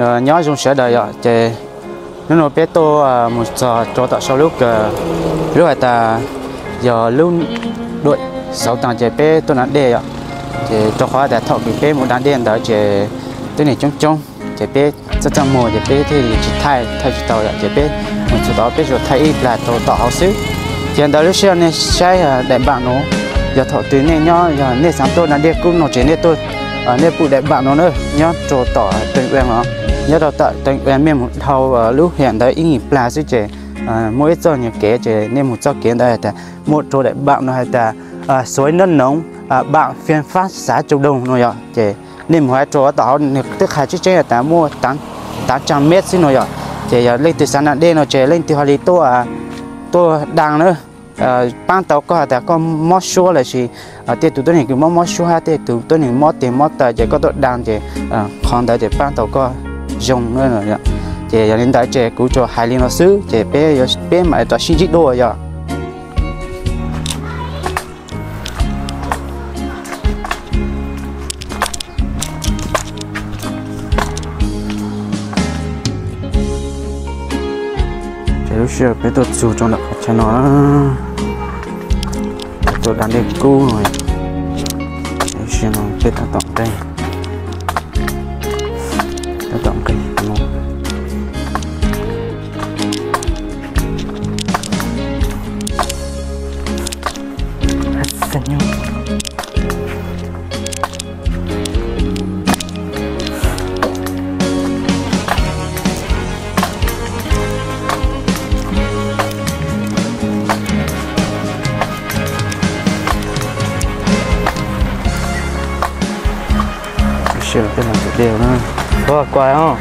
Nyob zoo sawv daws yom, ces hnub no peb tuaj mus txog rau tom sau lub kawm, lub hais tas yog lub duam xauv taag ces peb tuaj da dej yom. Ces rau qhov tas thaum kws peb mus da dej ntawd ces twb niag coob coob ces peb txaj txaj muag ces peb thiaj li tsis thaij, thaij tsis tau yom, ces peb mus txog tod peb tsuas thaij ib plag rau tom hauv xwb. Ces ntawd lub sij hawm nej saib daim npam no, yog thaum twg nej nyob yog nej xav tuaj da dej kub no ces nej tuaj, nej pum daim npam no na, nyob rau tom Tây Nguyên no, nyob rau tom Tây Nguyên mej mus dhau lub hiam ntawd ib nyuag plag xwb ces muaj ib txoj nyuag kev ces nej mus txoj kev ntawd hais tas muaj rau daim npam no hais tas suối nước nóng, bạn Phiên Pháp xã Châu Đồng no yom. Ces nej mus hais rau tom hauv nws twb qha tseeb tseeb tas muaj tám trăm mét xwb no yom. Ces yog leej twg xav da dej no ces leej twg ho li tuaj, tuaj da na, paab tau koj has tas koj mob suab lossis tej tug tuab neeg kws mob mob suab hab tej tug tuab neeg mob tes mob taw ces koj tuaj da ces qhov ntawd ces paab tau koj zoo. Ces yog li ntawd ces kuv tsuas hais li no xwb ces peb, peb mam rov sib ntsib dua yom. Ces lub sij hawm peb tuaj txug rau ntawm qhov chaw no, tuaj da dej kub no, lub sij hawm no peb tab tom nqis, tab tom nqis no. Sij hawm peb leeg tus dej na, ua kuas os,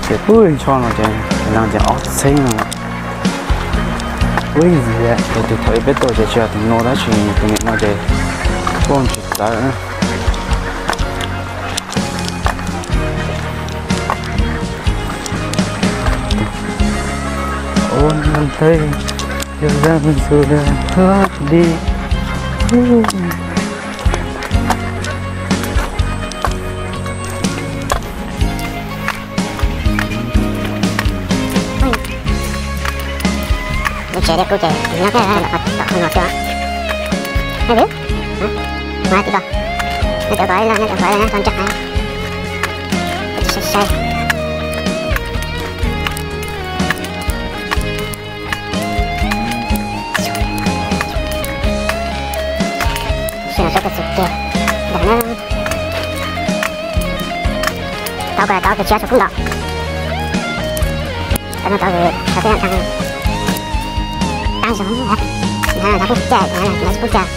ces pub ntsho no ces leeg ces ob txheeb no. Ua ib yam ces tus thaum ub peb tuaj ces tsis yog tus no tab sis tus niam no ces kuj tsis txawv na. Ua ntej yog zaj ntxhua tuaj di. Lub tsev dej kub ces nyob tom no xwb. Nyob tim ko, nyob tim ko ib leeg, nyob tim ko ib leeg, tau ntseeg na. Saib saib. Sij hawm no peb tuaj txug kiag ntawm no. Tau kawg, tau kawg, tsis tshua kub nkaus. Tau no tau kawg, tau peb no tau. Tau zoo, tau kub cag, tau kub cag,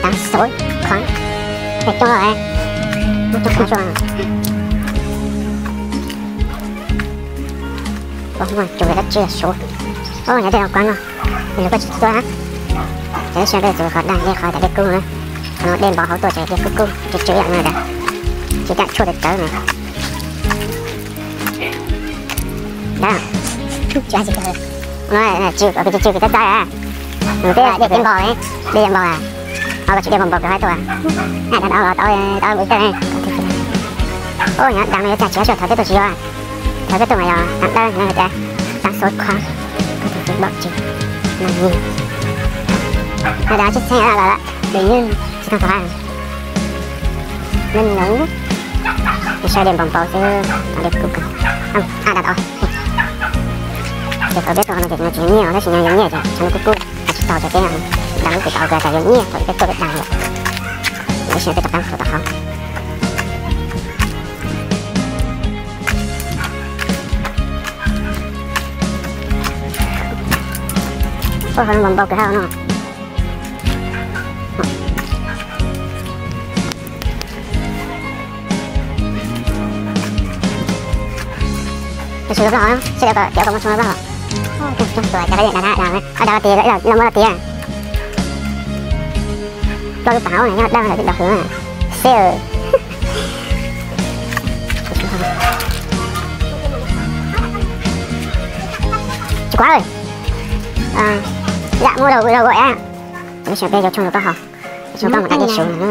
tau sov khoom, es coj los, coj khoom tso. Ua, tsuas dab tsi sov. Ua, nyob tej no kuab no, lawv kuj tsis tuaj na. Ces lub sij hawm peb txug qhov daj dej, qhov tas dej kub na. Qhov no dej npog hauv tuaj ces dej kub kub tsw tsw ib yam no tas, tsis kam tshuaj tawv tawv no. Dab, tsis, tsis, tsis, tsis txawj txawj, dej npog, dej npog, ho koj tsis dej npog npog kws hab tuaj. Dab, dab, dab, dab, ub, nyob dab no yuav txag tsis yog thov peb tuaj tsis yog, thov peb tuaj mas yog dab dawb no tas, tag xov khoom, koj tus txiv npaum tsis no nyiag. Dab tsis txheeb lawm, lwm hnub tsis tau thov. Nyob no, saib dej npog npog xwb, dej kub kawg. A, dab, dab. Ces thaum peb tuaj no ces no tsis yog nyiaj os, tab sis yog nyiaj ces tshav no kub kub, tsis tau ces peb da lub kws tau kawg tas yog nyiaj thaum peb tuaj peb da lawm. Lub sij hawm peb rov qab mus rau tom hauv. Ua, qhov no npog npog kawg hab no. Sawv daws plam, sawv daws kom tiav kom muaj tshoob plam. Coob tuaj, cov dej na, dab, dab tiag, los muab los tiag. Plaub lub pas hauv no nyob dawb lawm twb dog hwv. Seb, tsis kuav, yam muab rau, rau kom av. Lub sij hawm peb yuav tshoob rau taub hau, tshoob koj mus da dej sub no.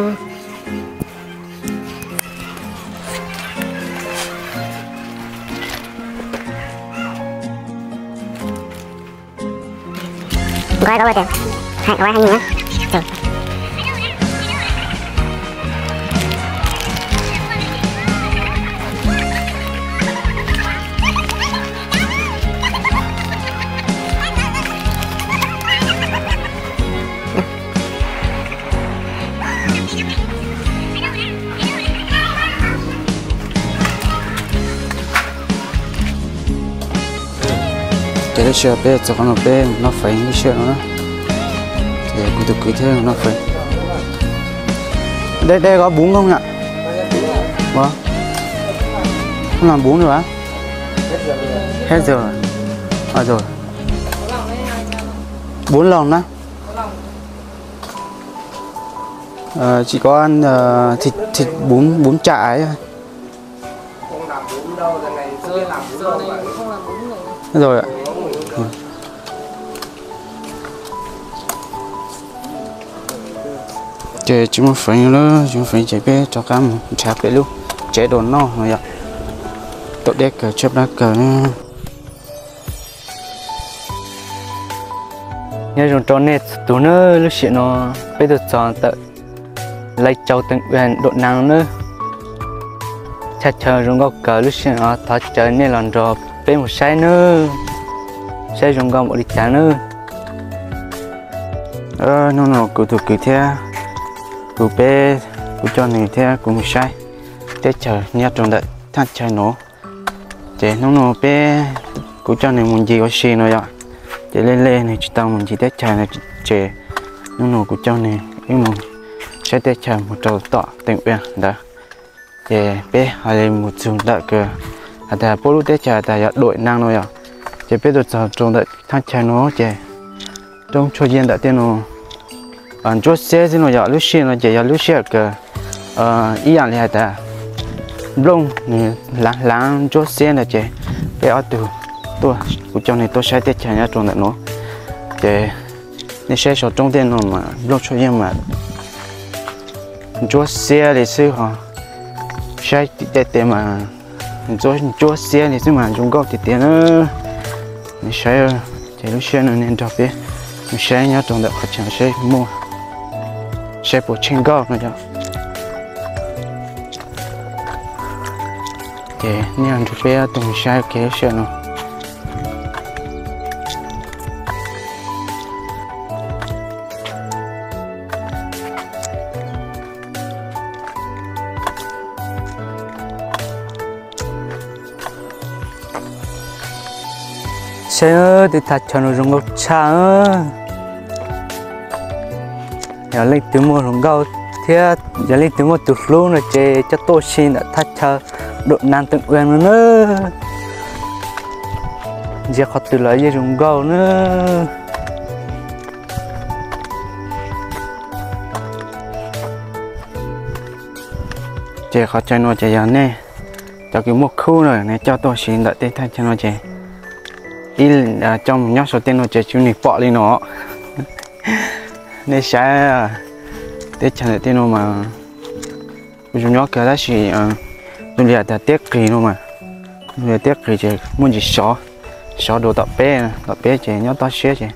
Nqaij rau tias, hais qhov hais na. Ces lub sij hawm peb txog qhov no peb noj faiv lub sij hawm no na. Ces kuv tus kwv thiab noj faiv. Đây, đây có bún không ạ? Có. Không làm bún được hả? Hết giờ rồi. Ờ, rồi. Bún lòng đó. Ờ, chỉ có ăn, ờ, thịt, thịt bún, bún chả ấy thôi. Rồi ạ. Ces tsis muaj feem lawm, tsis muaj feem ces peb rov qab mus nrhav peb lub tsev dua noj no yom. Tau deb kawg, tshaib plab kawg na. Nyob zoo rau nej txhua tus na, lub sij hawm no peb tuaj txog ntawm Lai Châu Tịnh Uyên Đắk Nông na. Thaj chaw zoo nkauj kawg, lub sij hawm no thov caw nej los nrog peb mus saib nawb, saib zoo nkauj npaum li cas nawb. Hnub no kuv tus kwv thiab kuv peb, kuv coj nws thiab kuv mus saib teb chaws nyob rau ntawm thaj chaw no. Ces hnub no peb, kuv coj nws mus ncig ua si no yom, ces lej lej nws tsis tau mus ncig teb chaws no, ces hnub no kuv coj nws wb mus saib teb chaws mus rau tom Tịnh Uyên ntawd. Ces peb hais li mus txug ntawm kws has tas puab lub teb chaws has tas yog Đuổi Năng no yom, ces peb tuaj txog rau ntawm thaj chaw no ces roob tshuaj yeej ntawm tej no ntsuab xiab xwb no yom. Lub sij hawm no ces yog lub sij hawm kws ib yam li has tas nplooj nws hlaav hlaav ntsuab xiab ntawd ces peb ob tug tuaj, kuv coj nws tuaj saib teb chaws nyob rau ntawm no. Ces nej saib saum roob tej no mas nplooj tshuaj yeej mas ntsuab xiab li xwb ho, saib tim tej tes mas ntsuab xiab li xwb mas zoo nkauj tiag tiag na. Nej saib, ces lub sij hawm no nej nrog peb mus saib nyob rau ntawm qhov chaw saib muaj, saib puas tsheej nkauj no yom. Ces nej nrog peb tuaj mus saib kev lub sij hawm no. Saib tus thaj chaw no zoo nkauj tshaj. Yog leej twg muaj hluas nkauj thiab yog leej twg muaj tus hlub no ces coj tuaj ua si ntawm thaj chaw Đuổi Năng Tịnh Uyên no na. Ntsia qhov twg los yeej zoo nkauj na. Ces qhov chaw no ces yog nej cov kws muaj khub na nej coj tuaj ua si ntawm tej thaj chaw no ces ib coj mus nyob saum tej no ces tsis muaj neeg pom li no. Nej saib teb chaws ntawm tej no mas kuj zoo nyob kawg tab sis zoo li has tas tiab qis no mas, zoo li tiab qis ces muaj ntsis sov, sov dua tom peb, tom peb ces nyob toj siab ces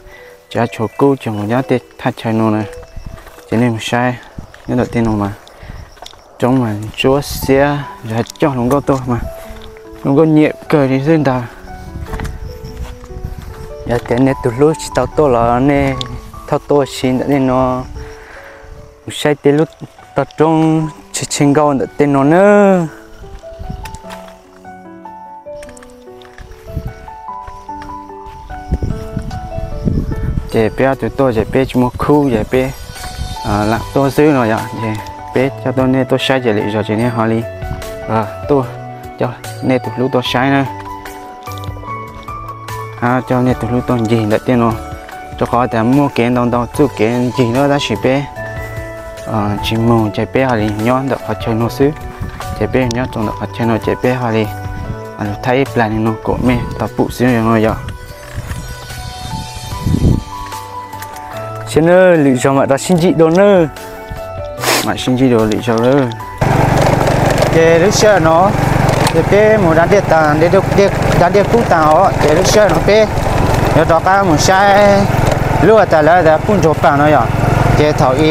tsis tshua kub ces mus nyob tej thaj chaw no na. Ces nej mus saib nyob ntawm tej no mas roob mas ntsuab xiab, yog coj hluas nkauj tuaj mas hluas nkauj nyiam kawg li xwb ntag. Yog tias nej tus hlub tsis tau tuaj los nej thauj tuaj ua si ntawm tej no, mus saib tej lub toj roob tsheej tsheej nkauj ntawm tej no nawb. Ces peb ob tug tuaj ces peb tsis muaj khub ces peb lam tuaj xwb no yom, ces peb coj tuaj nej tuaj saib ces lwm zaus ces nej ho li tuaj coj nej tus hlub tuaj saib na. Coj nej tus hlub tuaj ncig ntawm tej no, rau qhov tias muaj kev ntau ntau txuj kev ncig na tab sis peb tsis mus ces peb ho li nyob ntawm qhov chaw no xwb. Ces peb nyob rau ntawm qhov chaw no ces peb ho li lug thaij ib plag li no kom mej tau pum xwb no yom. Saib nawb, lwm zaus mam rov sib ntsib dua nawb. Mam sib ntsib dua lwm zaus lawm. Ces lub sij hawm no ces peb mus da dej tas, da dej kub tas os, ces lub sij hawm no peb yuav rov qab mus saib Lub has tas lawv tas puj ntsuag paag no yom, ces thaum i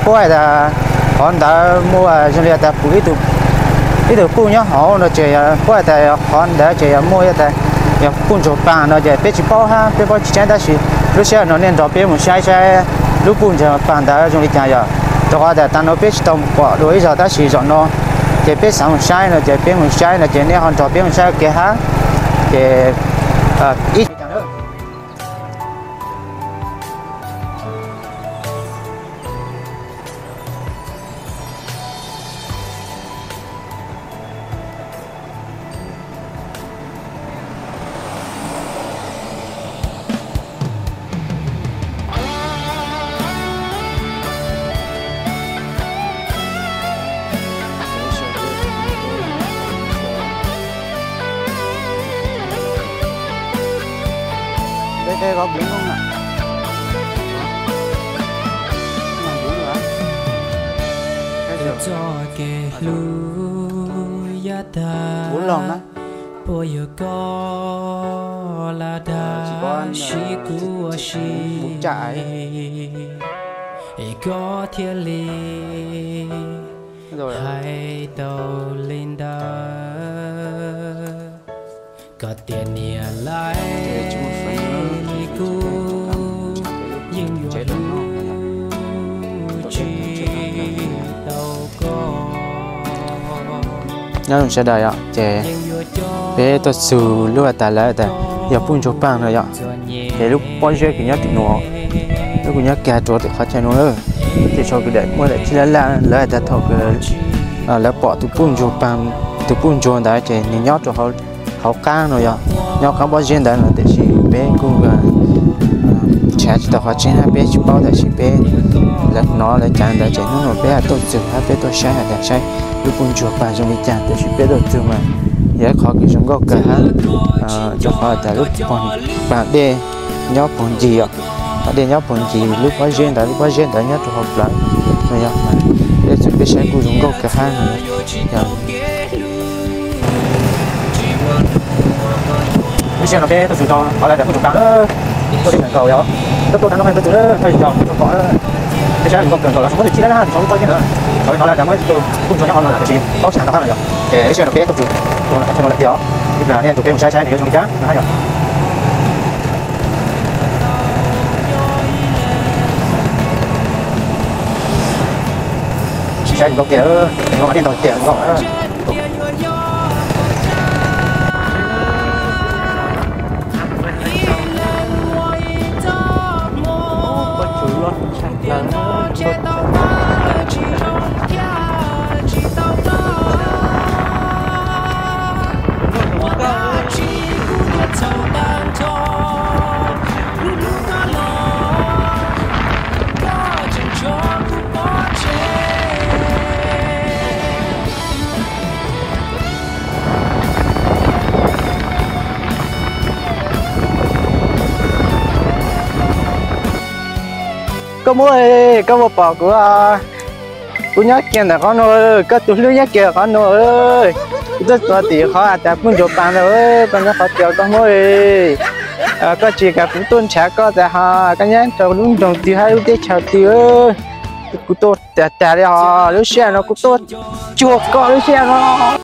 puab has tas qhov ntawd muaj zoo li has tas pum ib tug puj nyob hauv no ces puab has tas qhov ntawd ces yog muaj has tas yog puj ntsuag paag no ces peb tsis paub hab peb paub tsis tseeb tab sis lub sij hawm no nej nrog peb mus saib saib lub puj ntsuag paag ntawd zoo li cas yom. Rau qhov tas taag no peb tsis tau mus pom dua ib zaug tab sis zaum no ces peb xav mus saib no ces peb mus saib no ces nej ho nrog peb mus saib ua ke hab. Ces ib Txoj kev hlub yog tag, puas yog koj lam dag sib khuv ua si, es koj thiaj li hais tau li ntawd. Koj tias niam lais li kuv yeej yuav hlub tsis tau koj. Nyob zoo sawv daws yom, ces peb tuaj txug lub has tas lawv tas yog puj ntsuag paag no yom, ces lub pob zeb kws nyob tim nuav, lub kws nyob kag rua tim qhov chaw nuav, tim sau kws daim muaj daim txij laj laj lawv has tas thaum kws lawv pom tus puj ntsuag paag, tus puj ntsuag ntawd ces nws nyob rua hauv qab no yog nyob qab pob zeb ntawd no tiam sis peb kuj nrhav tsis tau qhov tseeb hab peb tsis paub tab sis peb lawv hnov lawv cav ntawd ces hnub no peb tuaj txug hab peb tuaj saib has tas saib lub puj ntsuag paag zoo li cas tiam sis peb tuaj txug mas yog ib qhov kws zoo nkauj kawg hab, rua qhov tas lub paag dej nyob puag ncig yom, qhov dej nyob puag ncig lub pob zeb ntawd, lub pob zeb ntawd nyob rua hauv plawv no yog, peb txug peb saib kuj zoo nkauj kawg hab no. Lub sij hawm no peb tuaj txug rau qhov lawv tas puj ntsuag paag, tuaj teb chaws nkaus yog, tuaj tuaj tag no tuaj txug thaj zog txog pom, peb saib zoo nkauj kawg nkaus los zoo nkauj txhij txhij na, tsis zoo pob zeb ntawd, thaum li no lawv tas muaj ib tug puj ntsuag nyob hov no lam tsis paub tsis has tau qab no yom, ces lub sij hawm no peb tuaj txug rau qhov chaw no lawm thiab os, ib pliag nej nrug peb mus saib saib nws yuav zoo li cas no hab yom. Saib zoo nkauj tiag, zoo nkauj mas nej ntaus tiag zoo nkauj. Koj muab, koj muab pom kuv, kuv nyob kiag ntawm qhov nuav, koj tus hlub nyob kiag qhov nuav. Kuv tuaj txog tim qhov has tas puj ntsuag paag ntawd, koj nyob qhov twg koj muab, koj tsis kam kuv tuaj nrhav koj tas hos koj nyob rau lub nroog twg hab lub teb chaws twg. Kuv tuaj tag tag li hos lub sij hawm no kuv tuaj cuag koj lub sij hawm no.